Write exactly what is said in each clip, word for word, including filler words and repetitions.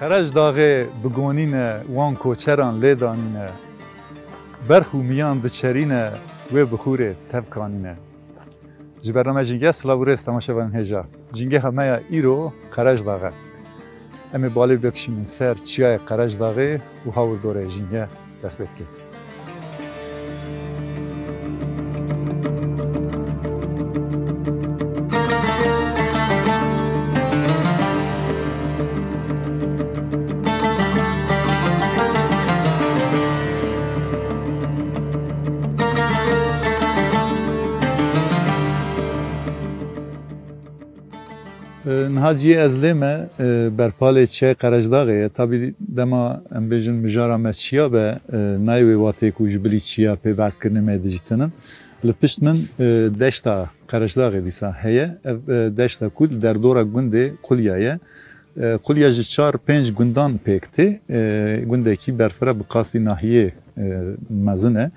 Qerejdaxê bi gonî ne, wan koçeran lê danîne. Berx û miyan diçerîne, wê bixûrê tev kanîne. Ji bername Jîngeh, silav û rêz temaşevanên hêja. Jîngeha me ya îro Qerejdax e. Em ê balê bikişînin ser çiyayê Qerejdaxê û hawirdorê Jîngeh dest pê dikin. E, niha cihê ez lê me, e, berpalê çiyayê Qerejdaxê ye. Tabî dema em bêjin mijara me çiya be, e, nayê wê watê ku ji bilî çiya pê behskirinê me dijî tinin. Li pişt min, e, deşta Qerejdaxê dîsa heye. Ev, e, deşta ku li derdora gundê Qulya ye. E, Qulya ji çar pênc gundan pêk tê. E, gundekî berfira bi qasî nahiyê, e, mezin e.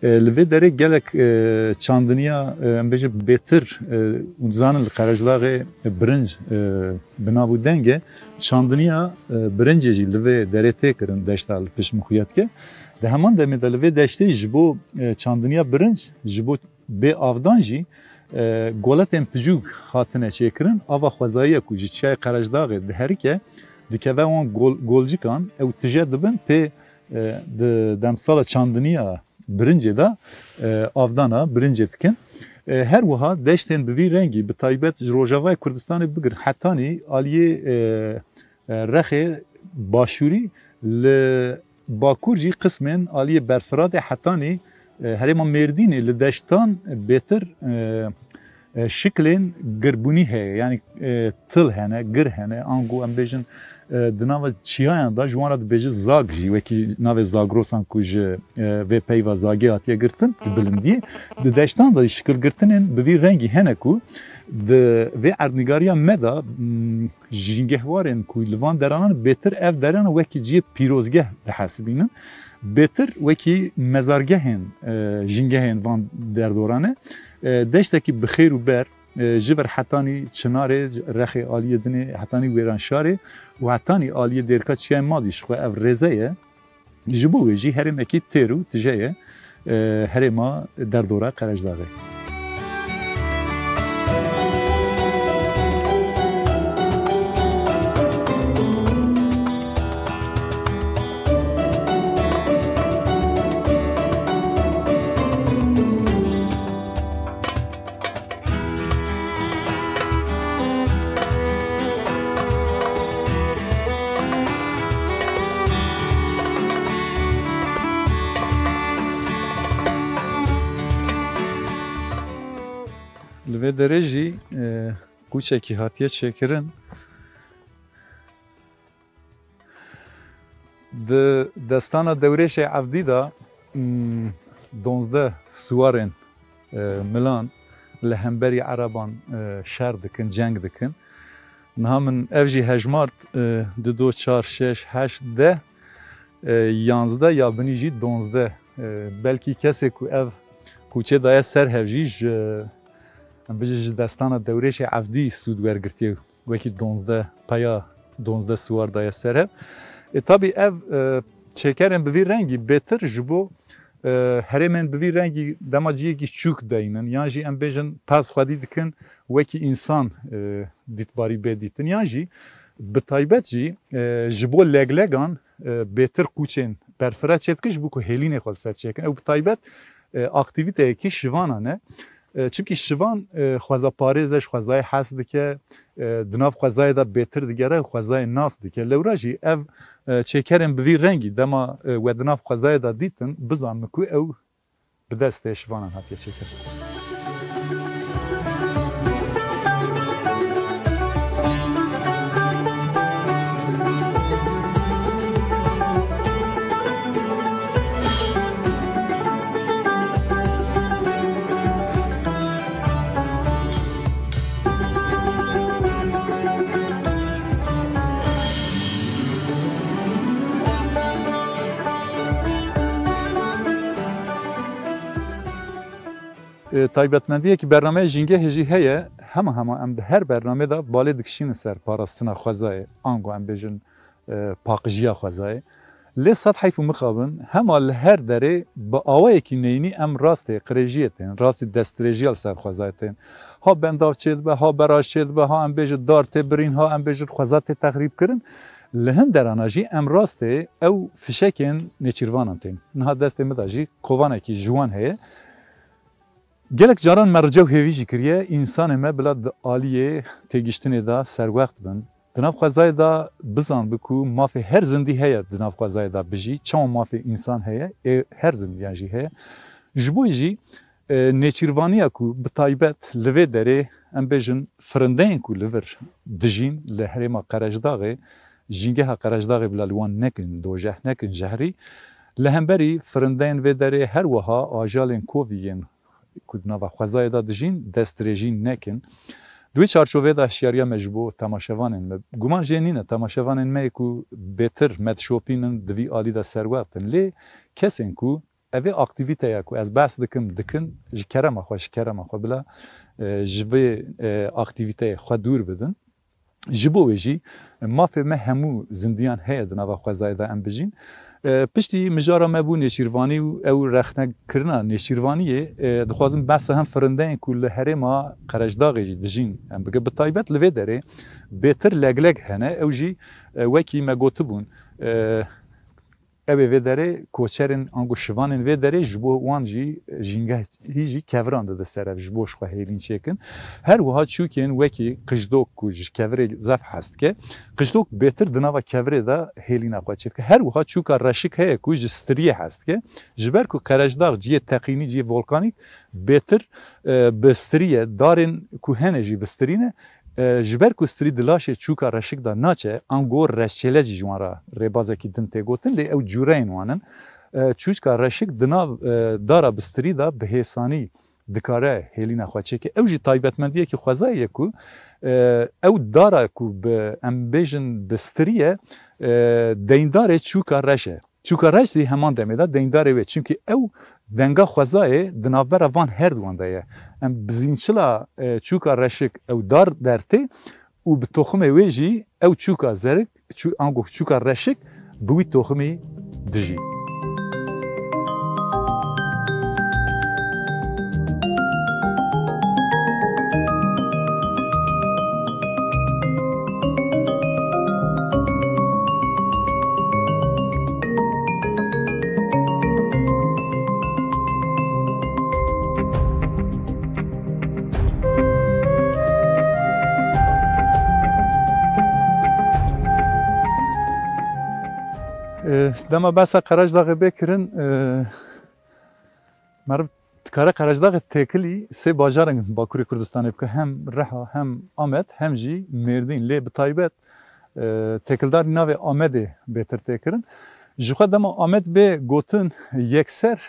E, li vê derê gelek, e, çandiniya, e, em bêjin bêtir, e, û dizanin li Qerejdaxê birinc, e, bi nav û deng e. Çandiniya, e, birincê jî li vê derê tê kirin, deşta li pişt min xuya dike. Di heman demê de li vê deştê ji bo, e, çandiniya birinc, ji bo bê avdan jî, e, goletên piçûk hatine çêkirin. Ava xwezayî ye ku ji çiyayê Qerejdaxê diherike, dikeve wan gol-, golcikan, ew tije dibin pê, e, di demsala çandiniya birincê de, e, avdana birincê dikin. E, her wiha deştên bi vî rengî, bi taybet ji Rojavayê Kurdistanê bigir hetanî aliyê, e, e, Rexê Başûrî li Bakur jî qismên aliyê Berfiratê hetanî, e, herêma Mêrdînê li deştan bêtir, e, e, şiklên girbûnî heye. Yanî, e, til hene, gir hene, ango em bêjin, e, di nava çiyayan de ji wan re dibêje zag jî, wekî navê Zagrosan ku ji, e, vê peyva zagê hatiye girtin, di bilindiyê. Di deştan de jî şikilgirtinên bi vî rengî hene ku di vê erdnîgariya me de, m, jîngehwarên ku li van deranan bêtir ev derana wekî cihê pîrozgeh dihesibînin. Bêtir wekî mezargehên, e, jîngehên van derdoran e. E, deştekî bi xêr û ber, e, ji vir hetanî Çinarê, Rexê aliyê dinê, hetanî Wêranşarê û hetanî aliyê Dêrika Çiyayê Madî ji xwe ev rêze ye. Ji bo wê jî herêmekî têr û tije ye, e, herêma derdora Qerejdaxê. Li vê derê jî, e, kûçekî hatiye çêkirin. Di destana Dewrêşê Evdî de, m, donzdeh siwarên, e, milan li hemberî Ereban, e, şer dikin, ceng dikin. Niha min ev jî hejmart, e, du, du, çar, şeş, heşt, deh, e, yanzdeh ya binî jî donzdeh. E, belkî kesê ku ev Qûçê daye ser hev jî ji, em bijî ji destana Dewrêşê Evdî sûd wergirtiye, wekî donzdeh peya donzdeh siwar daye ser hev. E, tabî ev, e, çêkerên bi vî rengî bêtir ji bo, e, herêmên bi vî rengî dema ciyekî çûk deynin, yan jî em bêjin pez xwedî dikin, wekî însan, e, dîtbarî bê dîtin, yan jî bi taybet jî, e, ji bo leglegan, e, bêtir qûçên berfireh çêdikin, ji bo ku hêlînê xwe li ser çêkin. Ew bi taybet, e, aktîvîteyekî şivanan e. E, çimkî şivan, e, xweza parêz e, ji xwezayê hez dike, e, di nav xwezayê de bêtir digere û xwezayê nas dike. Lewra jî ev, e, çêkerên bi vî rengî dema, e, we di nav xwezayê de dîtin, bizanin ku ew bi destê şivanan hatiye çêkirin. E, taybetmendiyekî bernameyê Jîngehê jî heye. Hema hema em di her bernamê de balê dikişînin ser parastina xwezayê, ango em bêjin, e, paqijiya xwezayê. Lê sed heyf û mixabin, hema li her derê bi awayekî neyînî em rastê qirêjiyê tên, rastî destdirêjiya li ser xwezayê tên. Ha bendav çêdibe, ha beraj çêdibe, ha em bêjin dar tê birîn, ha em bêjin xweza tê texrîbkirin. Li hin derana jî em rastê ew fişekên nêçîrvanan tên. Niha destê min de jî kovanekî ji wan heye. Gelek caran me rica û hêvî jî kiriye, însanê me bila di aliyê têgiştinê de serwext bin. Di nav xwezayê de bizanibin ku mafê her zindî heye di nav xwezayê de bijî, çawa mafê însan heye, ê her zindiyan jî heye. Ji bo jî, e, nêçîrvaniya ku bi taybet li vê derê, em bêjin, firindeyên ku li vir dijîn li herêma Qerecdaxê, jîngeha Qerecdaxê bila li wan nekin dojeh, nekin jehrî, li hemberî firindeyên vê derê her wiha ajalên kovî yên ku di nava xwezayê de dijîn, destdirêjî nekin. Di wê çarçovê de hişyariya me ji bo temaşevanên me, guman jê nîne, temaşevanên me yê ku bêtir me dişopînin, di vî alî de serwext in. Lê kesên ku evê aktîvîteya ku ez behs dikim, dikin, ji kerema xwe, ji kerema xwe bila, e, ji vê, e, aktîvîteyê xwe dûr bidin. Ji bo wê jî mafê me hemû zindiyan heye di nava xwezayê de em bijîn. E, piştî mijara me bû nêçîrvanî û ew rexnekirina nêçîrvaniyê, e, dixwazim behsa hem firindeyên ku li herêma Qerecdaxê jî dijîn em bikim. Bi taybet li vê derê bêtir legleg hene, ew jî, e, wekî me gotibûn, e, Ew ê vê derê koçerên ango şivanên vê derê ji bo wan jî jîngehî jî keviran dide ser ev ji bo ji xwe hêlîn çêkin. Her wiha çûkên wekî qijlok ku ji kevirê zef hez dike, qijlok bêtir di nava kevirê de hêlîna xwe çêdike. Her wiha çûka reşik heye ku ji stiriyê hez dike. Ji ber ku Qerecdax cihê teqînî, cihê volkanîk bêtir, e, bi stirî ye, darên ku hene jî bi stirî ne. E, ji ber ku stirî di laşê çûka reşik de naçe, ango reşçêle jî ji wan re rêbazekî din tê gotin, lê ew cûreyên wan in. E, çûka reşik di nav, e, dara bi stirî de bi hêsanî dikare hêlîna xwe çêke. Ew jî taybetmendiyekî xwezayê ye ku, e, ew dara ku bi, em bêjin bi stirî ye, e, deyndarê çûka reş e. Çûka reş jî heman demê de deyndarê wê. Çimkî ew denga xwezayê di navbera van her duwan de ye. Em bi zînçila, e, çûka reşik ew dar dertê û bi toximê wê jî ew çûka zerik, çû-, ango çûka reşik bi wî toximî dijî. E, dema behsa Qerecdaxê bê kirin, e, meriv dikare Qerecdaxê têkilî sê bajarên Bakurê Kurdistanê bike, hem Riha, hem Amed, hem jî Mêrdîn. Lê bi taybet, e, têkildarî navê Amedê bêtir tê kirin. Ji xwe dema Amed bê gotin yekser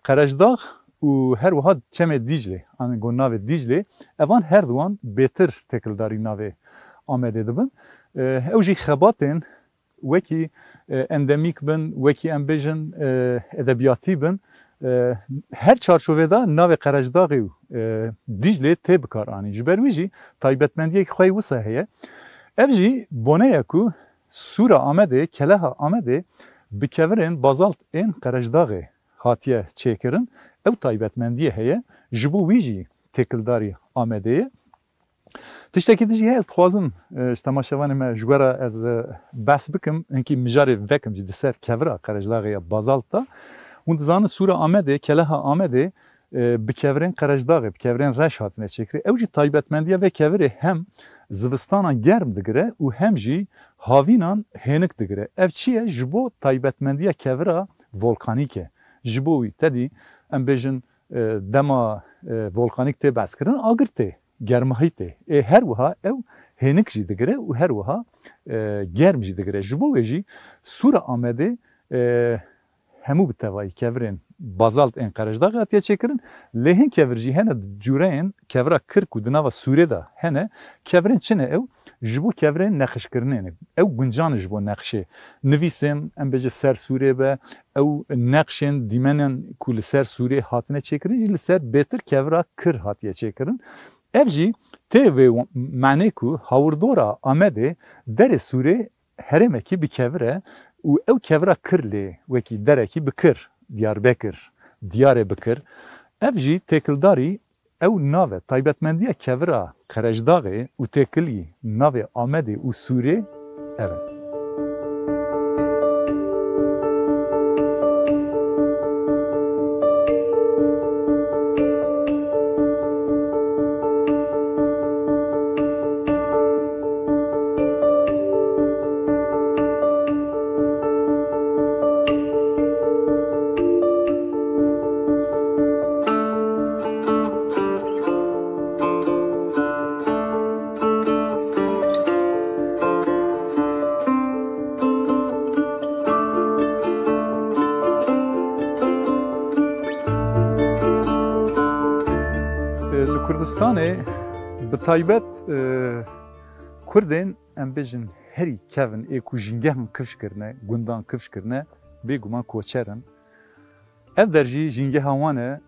Qerecdax û her wiha çemê Dîclê, ango navê Dîclê, evan her duwan bêtir têkildarî navê Amedê dibin. E, ew jî xebatên wekî, e, endemîk bin, wekî em bêjin, e, edebiyatî bin, E, her çarçovê de navê Qerejdaxê û, e, Dîclê tê bikaranîn. Ji ber wî jî taybetmendiyek xwe yê wisa heye. Ev jî bone ye ku Sûra Amedê, Keleha Amedê bi kevirên bazalt ên Qerejdaxê hatiye çêkirin. Ew taybetmendiyê heye. Ji bo wî jî têkildarî Amedê ye. Tiştekî din jî heye, ez dixwazim, e, ji temaşevanê me ji we re ez, e, behs bikim, hinkî mijarê vekim jî di ser kevira Qerejdaxê ya bazalt de. Hûn dizanin Sûra Amedê, Keleha Amedê, e, bi kevirên Qerejdaxê, bi kevirên reş hatine çêkirin. Ew jî taybetmendiya vê kevirê hem zivistana germ digire û hem jî havînan hênik digire. Ev çi ye? Ji bo taybetmendiya kevira volkanîk e. Ji bo wî, te dî, em bêjin, e, dema, e, volkanîk tê behskirin, agir tê, germahî tê. Ê her wiha ew hênik jî digire û her wiha, e, germ jî digire. Ji bo wê jî Sûra Amedê, e, hemû bi tevayî kevirên bazalt ên Qerejdaxê hatiye çêkirin. Lê hin kevir jî hene, cûreyên kevira kir ku di nava Sûrê de hene. Kevirên çi ne ew? Ji bo kevirên neqişkirinê ne. Ew guncan in ji bo neqşê. Nivîsên, em bêje ser Sûrê be, ew neqşên dîmenên ku li ser Sûrê hatine çêkirin jî li ser bêtir kevira kir hatiye çêkirin. Ev jî tê vê manê ku hawirdora Amedê derê Sûrê herêmekî bi kevir e û ew kevira kir lê wekî derekî bi kir, Diyarbekir, Diyarbekir. Ev jî têkildarî ew nav e, taybetmendiya kevira Qerejdaxê û têkilî navê Amedê û Sûrê ev e. Li Kurdistanê bi taybet, e, Kurdên, em bêjin, herî kevin ê ku jîngehan kifş kirine, gundan kifş kirine, bêguman koçer in. Ev der jî jîngeha wan e.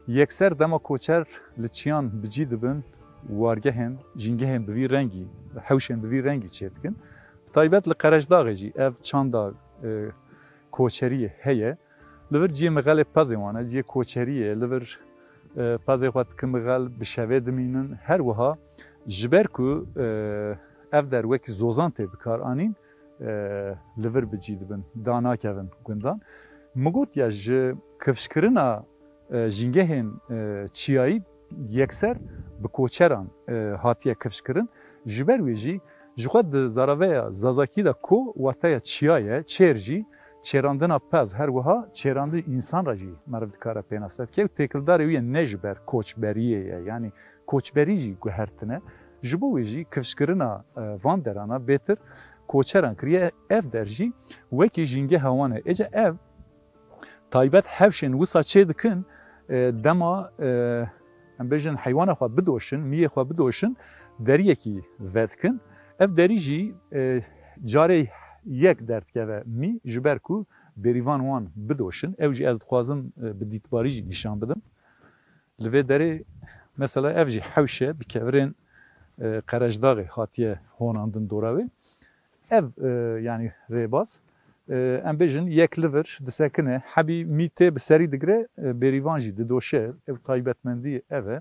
Yekser dema koçer li çiyan bi cî dibin, wargehên, jîngehên bi vî rengî, hewşên bi vî rengî çêdikin. Bi taybet li Qerejdaxê jî ev çanda, e, koçeriyê heye. Li vir cihê mixelê pezê wan e, cihê koçeriyê, li vir, e, pezê xwe dikin mixel, bi şevê dimînin. Her wiha ji ber ku, e, ev der wekî zozan tê bikaranîn, e, li vir bi cî dibin, danakevin gundan. Min got ya ji kifşkirina, e, jîngehên, e, çiyayî yekser bi koçeran, e, hatiye kifşkirin. Ji ber wê jî ji xwe di zaraveya zazakî de ko wateya çiya ye, çêr jî, çêrandina pez, her wiha çêrandin însan re jî meriv dikare pênase bike û têkildarê wî ye, ne ji ber koçberiyê ye. Yanî koçberî jî guhertine. Ji bo wê jî kifşkirina, e, van derana bêtir koçeran kiriye. Ev der jî wekî jîngeha wan e. Êca ev taybet hewşên wisa çê dikin, e, dema, e, em bêjin heywana xwe bidoşin, miyê xwe bidoşin, deriyekî vedikin. Ev derî jî, e, carê yek derdikeve mî, ji ber ku bêrîvan wan bidoşin. Ew jî ez dixwazim, e, bi dîtbarî jî nîşan bidim. Li vê derê mesela ev jî hewş e, bi kevirên, e, Qerejdaxê hatiye honandin dora wê. Ev, e, yanî rêbaz, e, em bêjin yek li vir disekine, hebî mî tê bi serî digire, e, bêrîvan jî didoşe, ew taybetmendî ev e.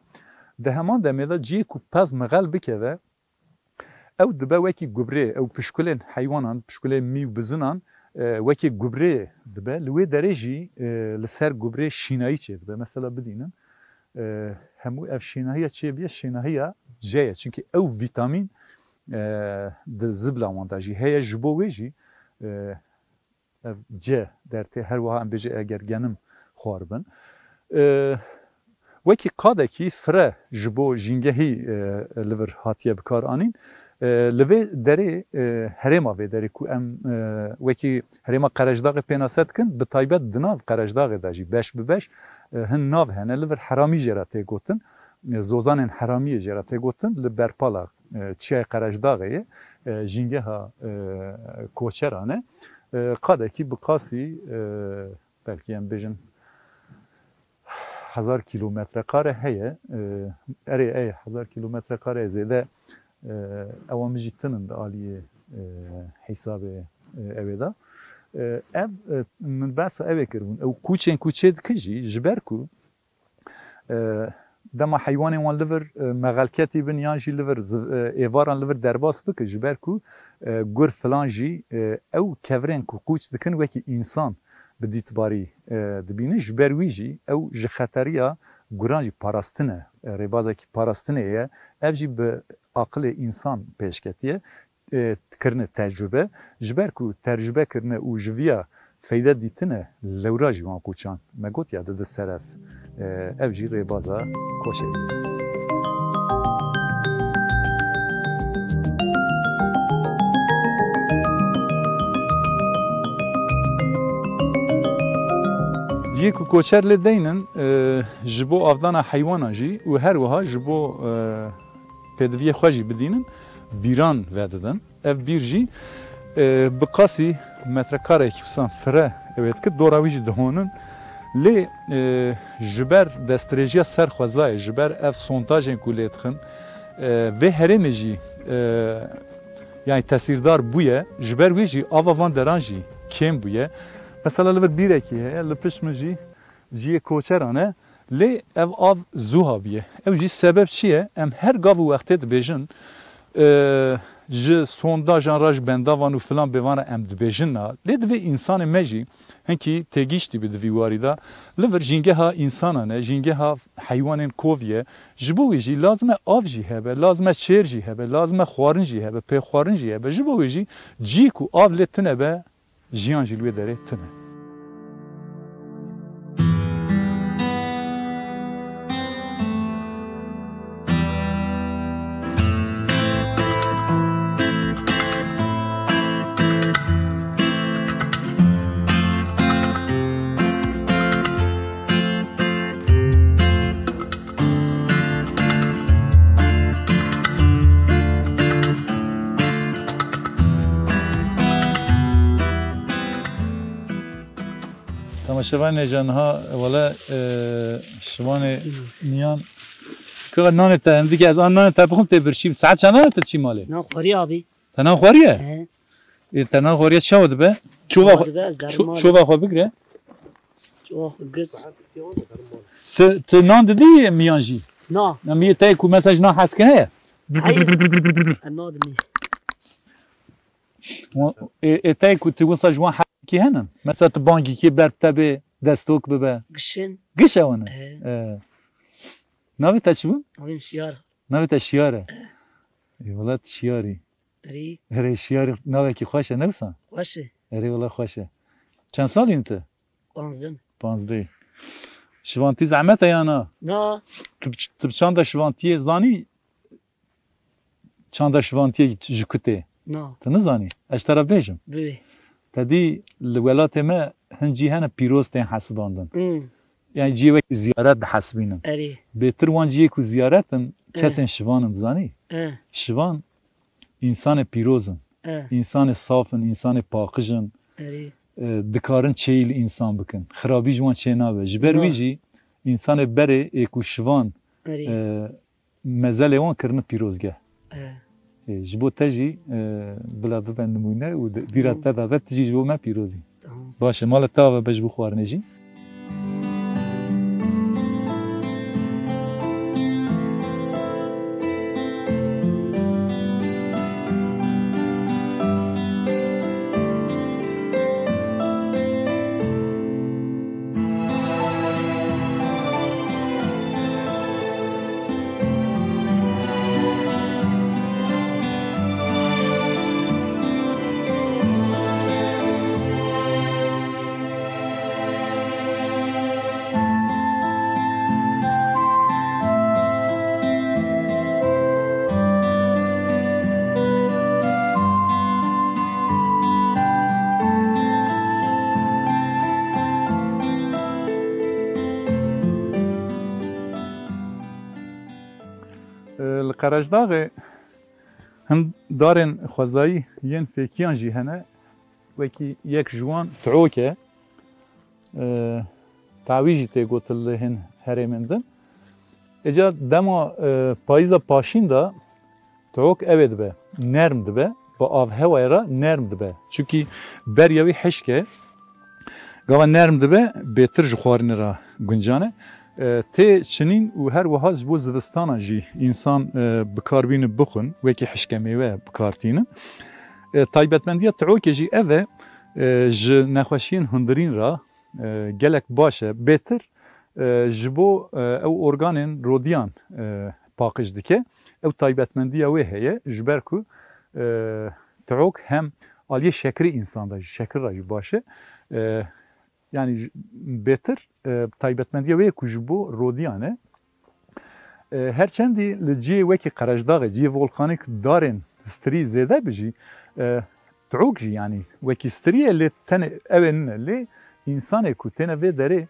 Di heman demê de cihê ku pez mixel bikeve, ew dibe wekî gubrê, ew pişkulên heywanan, pişkulên mî û bizinan, e, wekî gubrê dibe. Li wê derê jî, e, li ser gubrê şînayî çêdibe. Mesela bidînin, e, hemû ev şînahiya çêbiye, şînahiya C ye. Çimkî ew vîtamîn, e, di zibla wan de jî heye, ji bo wê jî, e, ev C dertê, her wiha em bêje eger genim xwar bin. E, wekî qadekî fire ji bo jîngehî, e, li vir hatiye bikaranîn. E, li vê derê, e, herêma vê derê ku em, e, wekî herêma Qerejdaxê pênase dikin, bi taybet di nav Qerejdaxê de jî beş bi beş, e, hin nav hene. Li vir Heramî jê re tê gotin, e, zozanên Heramiyê jê re tê gotin, li berpala, e, çiyayê Qerejdaxê ye, e, jîngeha, e, koçeran e. E, qadekî bi qasî, e, belkî em bêjin, hezar kîlometre kare heye. E, erê, ey, hezar kîlometre kare zêde, e, ewa min jî tinin di aliyê, e, hesabê, e, ewê de. E, ev, e, min behsa ewê kiribûn. Ew kûçên ku çê dikin jî, ji ber ku, e, dema heywanên wan li vir, e, mexelketî bin yan jî li vir ziv-, e, êvaran li vir derbas bikin, ji ber ku, e, gur filan jî, e, ew kevirên ku qûç dikin wekî însan bi dîtbarî, e, dibînin. Ji ber wî jî ew ji xeteriya guran jî parastine, e, rêbazekî parastinê ye. Ev jî bi aqilê însan pêş ketiye, e, kirine tecrube. Ji ber ku tecrube kirine û ji viya feyde dîtine, lewra jî wan qûçan me gotiya dide ser ev. E, ev jî rêbaza koçerî ye. Cihê ku koçer lê deynin, e, ji bo avdana heywanan jî û her wiha ji bo, e, pêdiviyê xwe jî bidînin, bîran vedidin. Ev bîr jî, e, bi qasî metrekareyekî wisa fire ew ê dikir, dora wî jî dihonin. Lê, e, ji ber destdirêjiya ser xwezayê, ji ber ev sondajên ku lê dixin, e, vê herêmê jî, e, yani tesîrdar bûye, ji ber wê jî ava van deran jî kêm bûye. Mesela li vir bîrekî heye, li pişt min jî cihê koçeran e, lê ev av zû habiye. Ew jî sebeb çi ye? Em her gav û wextê dibêjin, e, ji sondajan re, ji bendavan û filan bêvan re em dibêjin na. Lê divê însanê me jî hinkî têgihiştî bi di vî warî de. Li vir jîngeha însanan e, jîngeha heywanên kovî ye. Ji bo wî jî lazim e av jî hebe, lazim e çêr jî hebe, lazim e xwarin jî hebe, pêxwarin jî hebe. Ji bo wê jî cihê ku av lê tune be, jiyan jî li wê derê tune. Temaşevanê hêja niha, wele, e, şivanê miyan. Kira nanê te, hindikê ez an nanê te bixwim tê birçî. Saet çend e te çî malê? Nan xweriye abi. Te nan xweriye? He. Ê, te nan xweriye çawa dibe? Çova Çawa xwe, dibe, ez ço-, derman. Çova xwe bigre. Çova xwe gir. Tu, tu nan didî miyan jî? Na. Na, miyê te ku mesela ji nan hez kine ye? Hayır. Em nadimî. Ê, ê te ku tu wisa ji wan hekî henin? Mesela tu bangî kê ber te bê, destok bibe. Gişin. Giş ew ne? He. E. Navê te çi bû? Navê min Şiyar. Navê te Şiyar e? E. Ê, wela tu şiyarî. Erê. Erê, Şiyarî navekî xweş e, ne wisa? Xweş e. Erê, wela xweş e. Çend salî tu? Panzdeh. Panzdeh. Şivantî zehmet e ya na? Na. Tu bi ç-, tu bi çanda şivantiyê zanî? Çanda şivantiyê ji ku tê? Na. Tu nizanî? Ez ji te re bêjim. Bibê. Te dî li welatê me hin cî hene pîroz tên hesibandin. Hmm. Yani cî wekî ziyaret dihesibînin. Erê. Bêtir wan ciyê ku ziyaret in, Eh. kesên şivan in, dizanî? Eh. Şivan însanê pîroz in. Eh. Însanê saf in, însanê paqij in. Erê. E, dikarin çêyî li însan bikin. Xirabî ji wan çê nabe. Ji ber Na. wî jî însanê berê ê ku şivan, Erê. e, mezelê wan kirine pîrozgeh. E. E, ji bo te jî, e, bila bibe nimûne û de-, bîra Tamam. te de be, tu jî ji bo me pîroz î. Tamam. Baş e, mala te ava be ji bo xwarinê jî. Li Qerejdaxê hin darên xwezayî yên fêkiyan jî hene. Wekî yek ji wan tiok e. E, tawî jî tê gotin li hin herêmên din. Êca dema, e, payîza paşîn de tiok ew ê dibe, nerm dibe, bi avhewayê re nerm dibe. Çimkî beriya wî hişk e, gava nerm dibe, bêtir ji xwarînê re guncan e. E, tê çinîn û her wiha ji bo zivistana jî însan, e, bi kar bînin bixwin, wekî hişkemêwe bi kar tînin. E, taybetmendiya tiokê jî ev e, e, ji nexweşiyên hundirîn re, e, gelek baş e. Bêtir, e, ji bo, e, ew organên rodiyan, e, paqij dike. Ew taybetmendiya wê heye, ji ber ku, e, tiok hem aliyê şekirê însan de jî, şekir re jî baş e. E, yanî j-, bêtir, e, taybetmendiya wê ye ku ji bo rodiyan e. E, her çendî li cihê wekî Qerejdaxê, cihê volkanîk darên stirî zêde bi jî, e, tiok jî yanî wekî stirî ye, lê tenê ew ê nine. Lê însanê ku têne vê derê,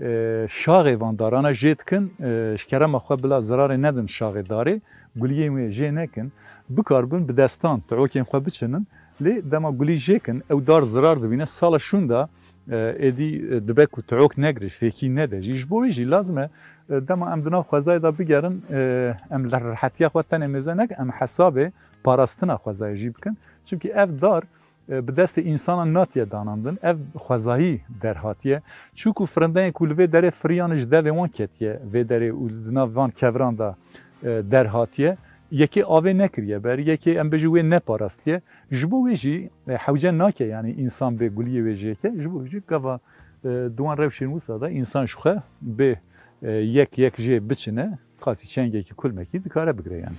e, şaxê van darana jê dikin, e, ji kerema xwe bila zirarê nedin şaxê darê, guliyên wê jê nekin, bikarbin bi destan tiokên xwe biçinin, lê dema gulî jê kin, ew dar zirar dibîne, sala şûnda, e, êdî, e, dibe ku tiok negire, fêkî nede jî. Ji bo wê jî lazim e, e, dema em di nav xwezayê de bigerin, e, em li rehetiya xwe tenê mêze nekin, em hesabê parastina xwezayê jî bikin. Çimkî ev dar, e, bi destê însanan natiye danandin, ev xwezayî derhatiye. Çûku firindeyên ku li vê derê firiyan ji devê wan ketiye, vê derê û di nav van keviran de, e, derhatiye, yekê avê nekiriye ber, yekê em bêjin wê neparastiye. Ji bo wê jî, e, hewce nake, yanî însan bê guliyê wê jê ke. Ji bo wê jî gava, e, di wan rewşên wisa de însan ji xwe bê, e, yek yek jê biçine, qasî çengekî kulmekî dikare bigire yanî.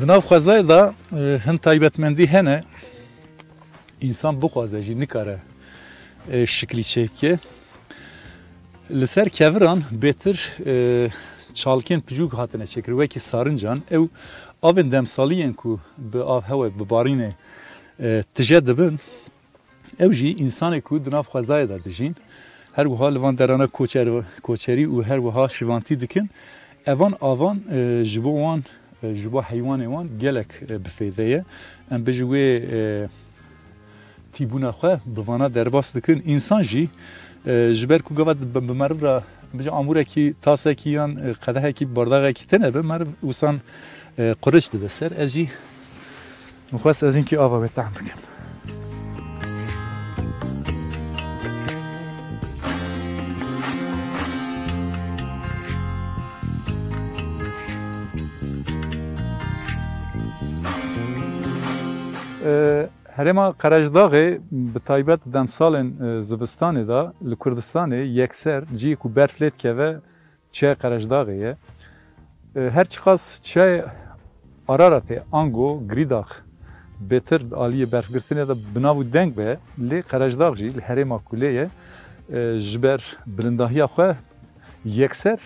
Di nav xwezayê de, e, hin taybetmendî hene. Însan bixwaze jî nikare, e, şiklî çêbike. Li ser keviran bêtir, e, çalikên piçûk hatine çêkirin, wekî sarincan. Ew avên demsalî yên ku bi av hewe, bi barînê, e, tije dibin. Ew jî însanê ku di nav xwezayê de dijîn, her wiha li van derana koçer-, koçerî û her wiha şivantî dikin. Evan avan, e, ji bo wan, e, ji bo heywanê wan gelek, e, bi fêde ye. Em bêjin wê, e, tîbûna xwe bi vana derbas dikin. Însan jî, e, ji ber ku gava bi, bi meriv re, bêjin amûrekî, tasekî yan, e, qedehekî, bardaxekî tune be, meriv wisan, e, qurêç dide ser. Ez jî Min xwest ez hinkî ava wê tehm bikim. E, herêma Qerejdaxê bi taybet demsalên, e, zivistanê de li Kurdistanê yekser cihê ku berf lê dikeve, Çiyayê Qerejdaxê ye. E, her çiqas Çiyayê Araratê ango Girîdax bêtir di aliyê berfgirtinê de bi nav û deng be, lê Qerejdax jî li herêma ku lê ye, e, ji ber bilindahiya xwe yekser,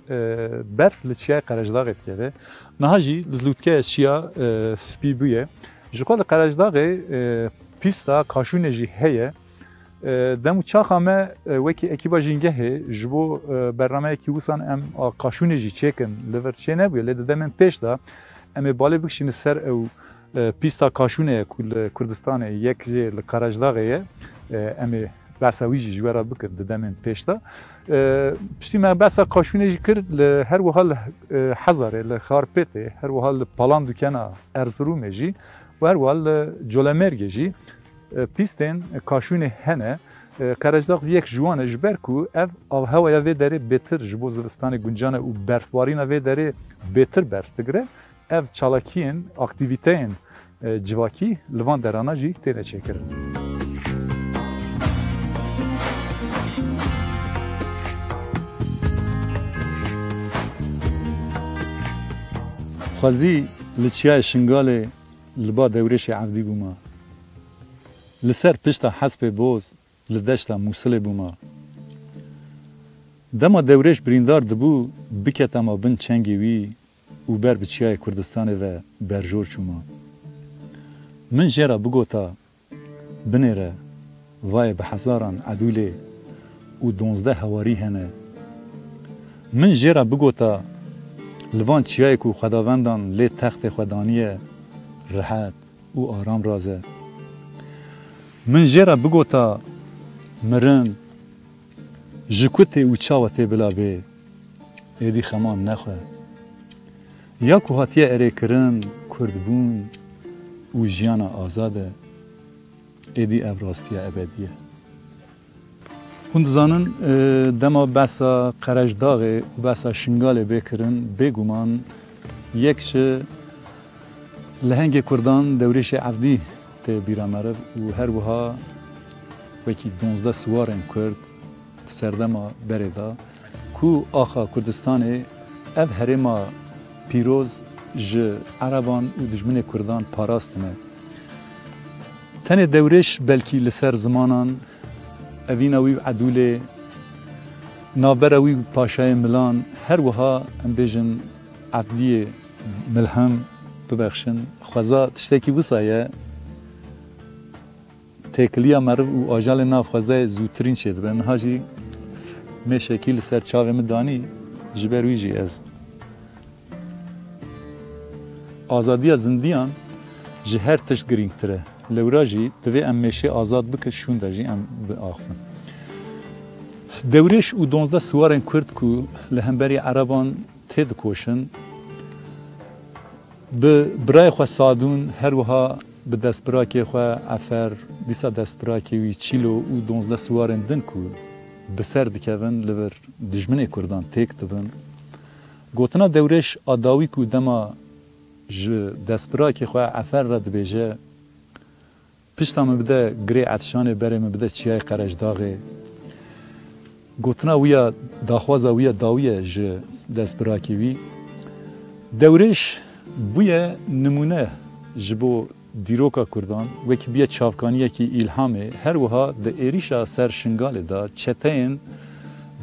e, berf li Çiyayê Qerejdaxê dikeve. Niha jî li lûtkeya çiya, e, spî bûye. Ji xwe li Qerejdaxê, e, pîsta kaşûnê jî heye. E, dem û çaxa me, e, wekî ekîba Jîngehê ji bo, e, bernameyekî wisan em a kaşûnê jî çêkin li vir çê nebûye, lê di demên pêş de em ê balê bikişînin ser ew, e, pîsta kaşûnê ye ku li Kurdistanê yek jê li Qerejdaxê ye, e, em ê behsa wî jî ji we re bikin di demên pêş de. E, piştî me behsa kaşûnê jî kir, li her wiha li, e, Hezarê, li Xarpêtê, her wiha li Palandûkena Erzirûmê jî û her wiha li Colemêrgê jî. E, pîstên kaşûnê hene. E, Qerejdax yek ji wan e, ji ber ku ev avhewaya vê derê bêtir ji bo zivistanê guncan e û berfbarîna vê derê bêtir berf digire. Ev çalakiyên, aktîvîteyên, e, civakî li van derana jî têne çêkirin. Xwezî li çiyayê Şingalê li ba Dewrêşê Evdî bûma. Li ser pişta hespê boz li deşta Mûsilê bûma. Dema Dewrêş birîndar dibû, biketama bin çengê wî û ber bi çiyayê Kurdistanê ve berjor çûma. Min jê re bigota, binêre, vayê bi hezaran edûlê û donzdeh hewarî hene. Min jê re bigota, li van çiyayê ku xwedavendan lê textê xwe daniye, rihet û aram raze. Min jê re bigota, mirin, ji ku tê û çawa tê bila bê, êdî xeman nexwe. Ya ku hatiye erêkirin, kurdbûn û jiyana azad e, êdî ev rastiya ebedî ye. Hûn dizanin, e, dema behsa Qerecdaxê û behsa Şingalê bê kirin, bêguman yek ji lehengê Kurdan Dewrêşê Evdî tê bîra meriv û her wiha wekî donzdeh siwarên Kurd di serdema berê de ku axa Kurdistanê ev herêma pîroz ji Ereban û dijminê Kurdan parastine. Tenê Dewrêş belkî li ser zimanan, evîna wî û Edûlê, navbera wî û Paşayê Milan, her wiha em bêjin Evdiyê Milhim, bibexşin, xweza tiştekî wisa ye. Têkiliya meriv û ajalên nav xwezayê zûtirîn çêdibe. Niha jî mêşekî li ser çavê min danî, ji ber wî jî ez. Azadiya zindiyan ji her tişt girîngtir e. Lewra jî divê em mêşê azad bikin, şûnda jî em biaxivin. Dewrêş û donzdeh siwarên Kurd ku li hemberî Ereban têdikoşin, bi birayê xwe Sadûn, her wiha bi destbirakê xwe Efer, dîsa destbirakê wî Çîlo û donzdeh siwarên din ku bi ser dikevin, li vir dijminê Kurdan têk dibin. Gotina Dewrêş a dawî ku dema ji destbirakê xwe Efer re dibêje, pişta min bide girê Etişanê, berê min bide çiyayê Qerecdaxê. Gotina wî ya, daxwaza wî ya dawî ye ji destbirakê wî. Dewrêş bûye nimûne ji bo dîroka Kurdan, wekî bûye çavkaniyekî îlhamê. Her wiha di êrîşa ser Şingalê de çeteyên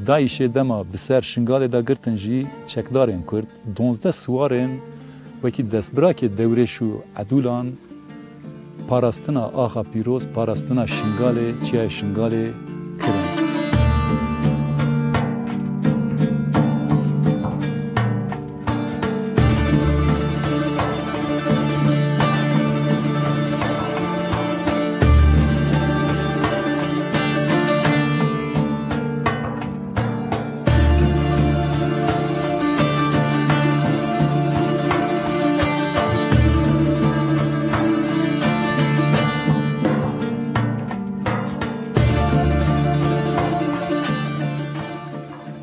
DAIŞê dema bi ser Şingalê de girtin jî çekdarên Kurd, donzdeh siwarên wekî destbirakê Dewrêş û Edûlan parastina axa pîroz, parastina Şingalê, çiyayê Şingalê kirin.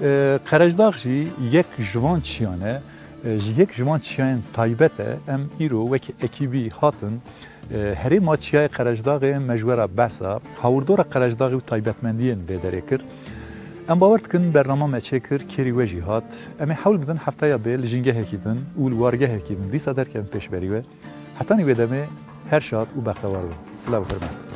E, Qerecdax jî yek ji van çiyan e, e, ji yek ji van çiyayên taybet e. Em îro wekî ekîbî hatin, e, herêma çiyayê Qerecdaxê me ji we re behsa hawirdora Qerecdaxê û taybetmendiyên vê derê kir. Em bawer dikin bernama me çêkir, kêrî we jî hat. Em ê hewl bidin hefteya bê li jîngehekî din û li wargehekî din dîsa derkevin pêşberî we. Hetanî wê demê her şad û bextewar bin. Silav û hurmet.